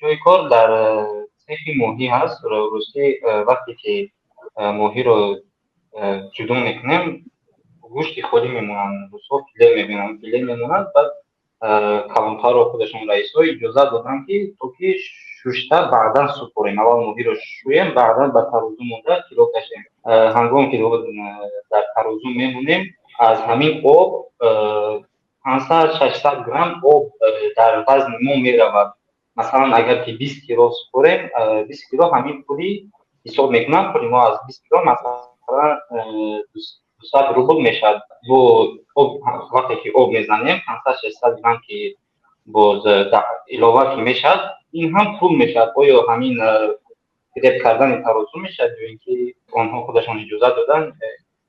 Ҷои кор дар цехи моҳӣ ҳаст. Ростӣ, вақте ки моҳиро ҷудо мекунем, гӯшти холӣ мемонанд, рӯзҳо филе мебинанд, филе мемонанд. Баъд калонтарро худашон раисҳо иҷозат доданд, ки то ки шушта баъдан супорем. Аввал моҳиро шӯем, баъдан ба тарозу монда кило кашем. Ҳангоме ки дар тарозу мемонем, аз ҳамин об 500-600 грамм об дар вазни мо меравад. Масалан, агар ки 20 кило супорем, 20 кило ҳамин пули ҳисоб мекунам, пули мо аз 20 кило, масалан, 200 рубл мешавад. Бо об, вақте ки об мезанем, 500-600 грамм ки боз илова ки мешавад, ин ҳам пул мешавад. Оё ҳамин фиреб кардани тарозу мешавад ё ин ки онҳо худашон иҷозат доданд,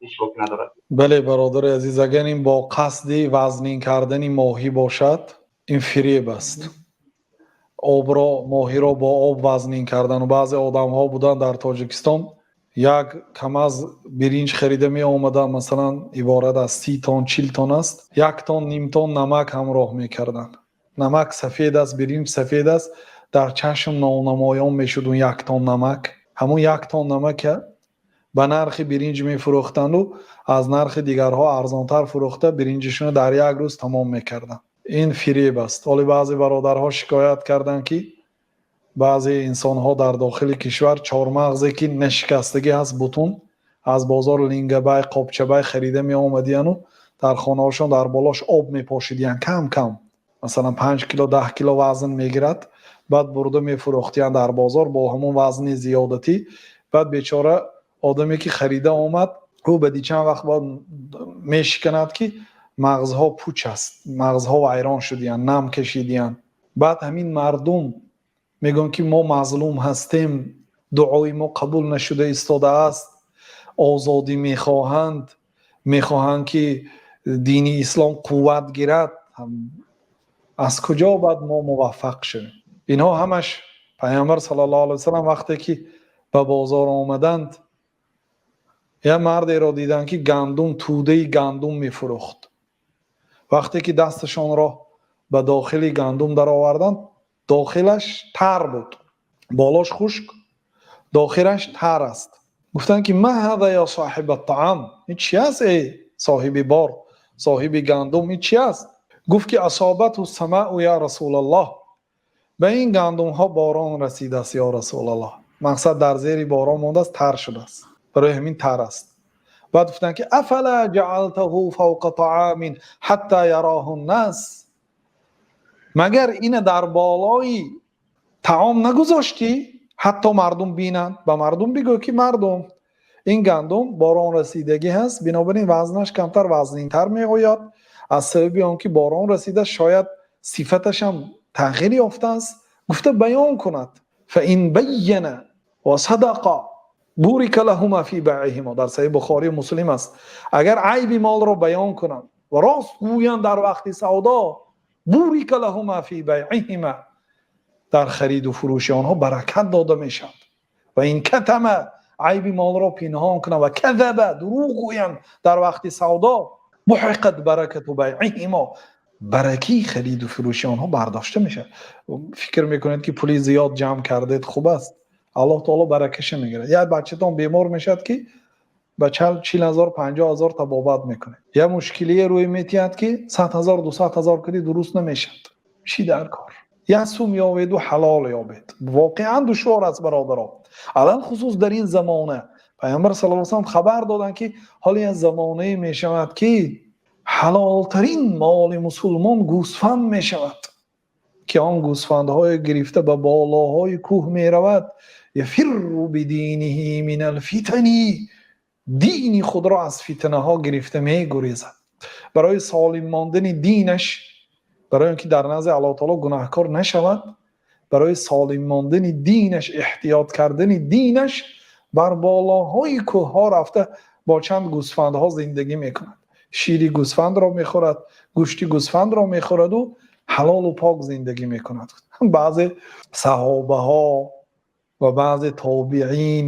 ҳеҷ боки надорад? Бале, бародари азиз, агар ин бо қасди вазнин кардани моҳӣ бошад, ин фиреб аст. Обро, моҳиро бо об вазнин кардану баъзе одамҳо буданд дар Тоҷикистон, як КамАЗ биринҷ харида меомаданд, масалан, иборат аз 30 тон, 40 тон аст, як тон, ним тон намак ҳамроҳ мекарданд. Намак сафед аст, биринҷ сафед аст, дар чашм нонамоён мешуд он як тон намак. Ҳамон як тон намака ба нархи биринҷ мефурӯхтанду аз нархи дигарҳо арзонтар фурӯхта, биринҷишонро дар як рӯз тамом мекарданд. Ин фиреб аст. Ҳоле баъзе бародарҳо шикоят карданд, ки баъзе инсонҳо дар дохили кишвар чормағзе, ки нашикастагӣ ҳаст, бутун аз бозор лингабай, қопчабай харида меомадияну дар хонаҳошон дар болош об мепошидиянд кам кам, масалан, 5 кило, 10 кило вазн мегирад, баъд бурда мефурӯхтиянд дар бозор бо ҳамон вазни зиёдатӣ. Баъд бечора одаме, ки харида омад, ӯ баъди чанд вақт баъд мешиканад, ки мағзҳо пуч аст, мағзҳо вайрон шудиянд, нам кашидиянд. Баъд ҳамин мардум мегӯянд, ки мо мазлум ҳастем, дуои мо қабул нашуда истодааст, озодӣ мехоҳанд, мехоҳанд, ки дини ислом қувват гирад. Аз куҷо баъд мо муваффақ шавем? Инҳо ҳамаш, Пайғамбар саллаллоҳу алайҳи васаллам вақте ки ба бозор омаданд, як мардеро диданд, ки гандум, тӯдаи гандум мефурӯхт. Вақте ки дасташонро ба дохили гандум дароварданд, дохилаш тар буд, болош хушк, дохилаш тар аст. Гуфтанд, ки ما هذا يا صاحب الطعام, ин чи аст, эй соҳиби бор, соҳиби гандум, ин чи аст? Гуфт, ки أصابته السماء يا رسول الله, ба ин гандумҳо борон расидааст, ё Расулаллоҳ. Мақсад, дар зери борон мондааст, тар шудааст, барои ҳамин тар аст. Баъд гуфтанд, ки أفلا جعلته فوق طعام حتى يراه الناس, магар ина дар болои таом нагузоштӣ, ҳатто мардум бинанд? Ба мардум бигӯ, ки мардум, ин гандум борон расидагӣ ҳаст, бинобар ин вазнаш камтар, вазнинтар меояд. Аз сабаби он ки борон расида, шояд сифаташам тағйир ёфтааст, гуфта баён кунад. فإن بينا وصدقا بورك لهما في بيعهما. Дар Саҳиҳи Бухорию Муслим аст. Агар айби молро баён кунанд ва рост гӯянд дар вақти савдо, بورك لهما في بيعهما, дар хариду фурӯши онҳо баракат дода мешавад. وإن كتما, айби молро пинҳон кунанд, وكذبا, дурӯғ гӯянд дар вақти савдо, محقت بركة بيعهما, баракии хариду фурӯши онҳо бардошта мешавад. Фикр мекунед, ки пули зиёд ҷамъ кардед, хуб аст, Аллоҳ таоло баракаша мегирад. Як бачатон бемор мешавад, ки ба 40 ҳазор, 50 ҳазор табобат мекунед. Як мушкилие рӯй метиҳад, ки 100 ҳазор, 200 ҳазор кунӣ, дуруст намешавад. Чӣ дар кор? Як сум ёбеду ҳалол ёбед. Воқеан душвор аст, бародаро, алалхусус дар ин замона. Пайғамбар саллаллоҳу алайҳи васаллам хабар доданд, ки ҳоло як замонае мешавад, ки ҳалолтарин моли мусулмон гӯсфанд мешавад, ки он гӯсфандҳое гирифта ба болоҳои кӯҳ меравад. يفر بدينه من الفتن, дини худро аз фитнаҳо гирифта мегурезад. Барои солим мондани динаш, барои он ки дар назди Аллоҳ таоло гунаҳкор нашавад, барои солим мондани динаш, эҳтиёт кардани динаш, бар болоҳои кӯҳҳо рафта, бо чанд гӯсфандҳо зиндагӣ мекунад, шири гӯсфандро мехӯрад, гӯшти гӯсфандро мехӯраду ҳалолу пок зиндагӣ мекунад. Баъзе саҳобаҳо ва баъзе тобиин,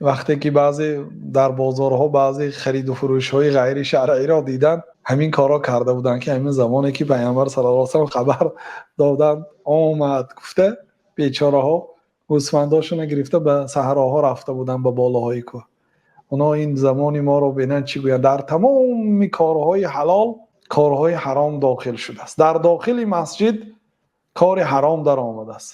вақте ки баъзе дар бозорҳо баъзе хариду фурӯшҳои ғайри шаръиро диданд, ҳамин корро карда буданд, ки ҳамин замоне, ки Пайғамбар саллаллоҳу алайҳи васаллам хабар доданд, омад гуфта. Бечораҳо гӯсфандошона гирифта, ба саҳроҳо рафта буданд, ба болоҳои кӯҳ. Оно ин замони моро бинанд, чӣ гӯянд? Дар тамоми корҳои ҳалол корҳои ҳаром дохил шудааст. Дар дохили масҷид кори ҳаром даромадааст.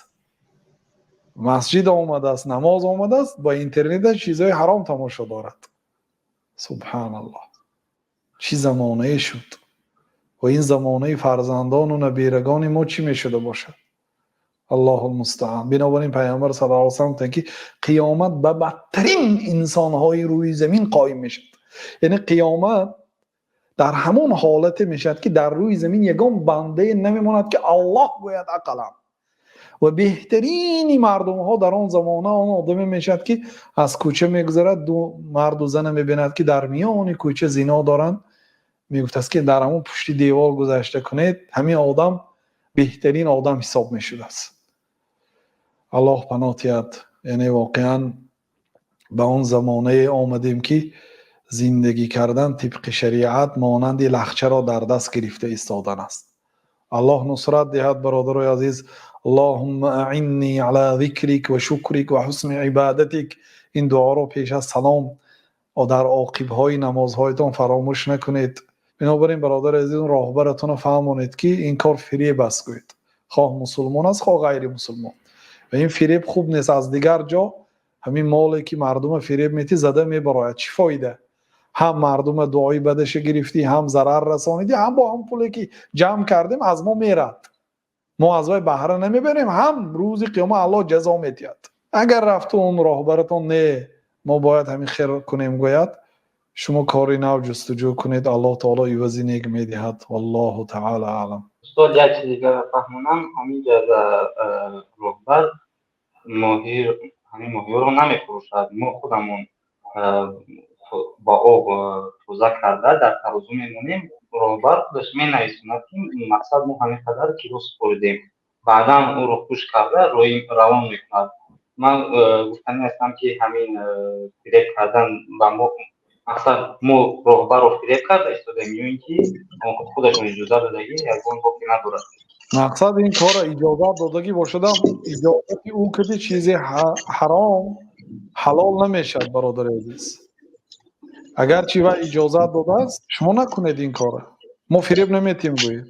Масҷид омадааст, намоз омадааст, ба интернета чизҳои ҳаром тамошо дорад. Субҳаналлоҳ, чӣ замонае шуд! Ва ин замонаи фарзандону набирагони мо чӣ мешуда бошад? Аллоҳу мустаан. Бинобар ин Пайғамбар саллаллоҳу алайҳи васаллам гуфтанд, ки қиёмат ба бадтарин инсонҳои рӯи замин қоим мешавад. Яъне қиёмат дар ҳамон ҳолате мешавад, ки дар рӯи замин ягон бандае намемонад, ки Аллоҳ гӯяд ақаллан. Ва беҳтарини мардумҳо дар он замона он одаме мешавад, ки аз кӯча мегузарад, ду марду зана мебинад, ки дар миёни кӯча зино доранд, мегуфтааст, ки дар ҳамон пушти девор гузашта кунед. Ҳамин одам беҳтарин одам ҳисоб мешудааст. Аллоҳ паноҳ диҳад. Яъне воқеан ба он замонае омадем, ки зиндагӣ кардан тибқи шариат монанди лахчаро дар даст гирифта истодан аст. Аллоҳ нусрат диҳад. Бародарои азиз, Аллоҳумма аинни ала зикрик ва шукрик ва ҳусни ибадатик. Ин дуоро пеш аз салом, дар оқибҳои намозҳоятон фаромӯш накунед. Бинобар ин, бародари азиз, роҳбаратонро фаҳмонед, ки ин кор фиреб аст, гӯед, хоҳ мусулмон аст, хоҳ ғайри мусулмон. Ва ин фиреб хуб нест. Аз дигар ҷо ҳамин моле, ки мардума фиреб метӣ, зада мебарояд. Чӣ фоида? Ҳам мардума дуои бадаша гирифтӣ, ҳам зарар расонидӣ, ҳам бо ҳам пуле, ки ҷамъ кардем, аз мо мерад, мо аз вай баҳра намебарем, ҳам рӯзи қиёма Аллоҳ ҷазо медиҳад. Агар рафту он роҳбаратон «Не, мо бояд ҳамин хер кунем» гӯяд, шумо кори нав ҷустуҷӯ кунед. Аллоҳ таоло ивази нек медиҳад. Валлоҳу таала аълам. Устод, як чиз дигар фаҳмонам. Ҳаминҷа роҳбар моҳӣ, ҳамин моҳиёро намефурӯшад. Мо худамон ба об тоза карда, дар тарозу мемонем. Роҳбар худаш менависонад, ки мақсад мо ҳамин қадар кило супоридем. Баъдан ӯро хушк карда, равон мекунад. Ман гуфтанӣ ҳастам, ки ҳамин фиреб кардан ба мо, мақсад мо роҳбарро фиреб карда истодем ё ин ки худашон иҷоза додагӣ, ягон ҳуқуқе надорад? Мақсад, ин корро иҷозат додагӣ бошадам, иҷозати ӯ кади чизи ҳаром ҳалол намешавад. Бародари азиз, агарчи вай иҷозат додааст, шумо накунед ин корро. «Мо фиреб наметиҳем» гӯед.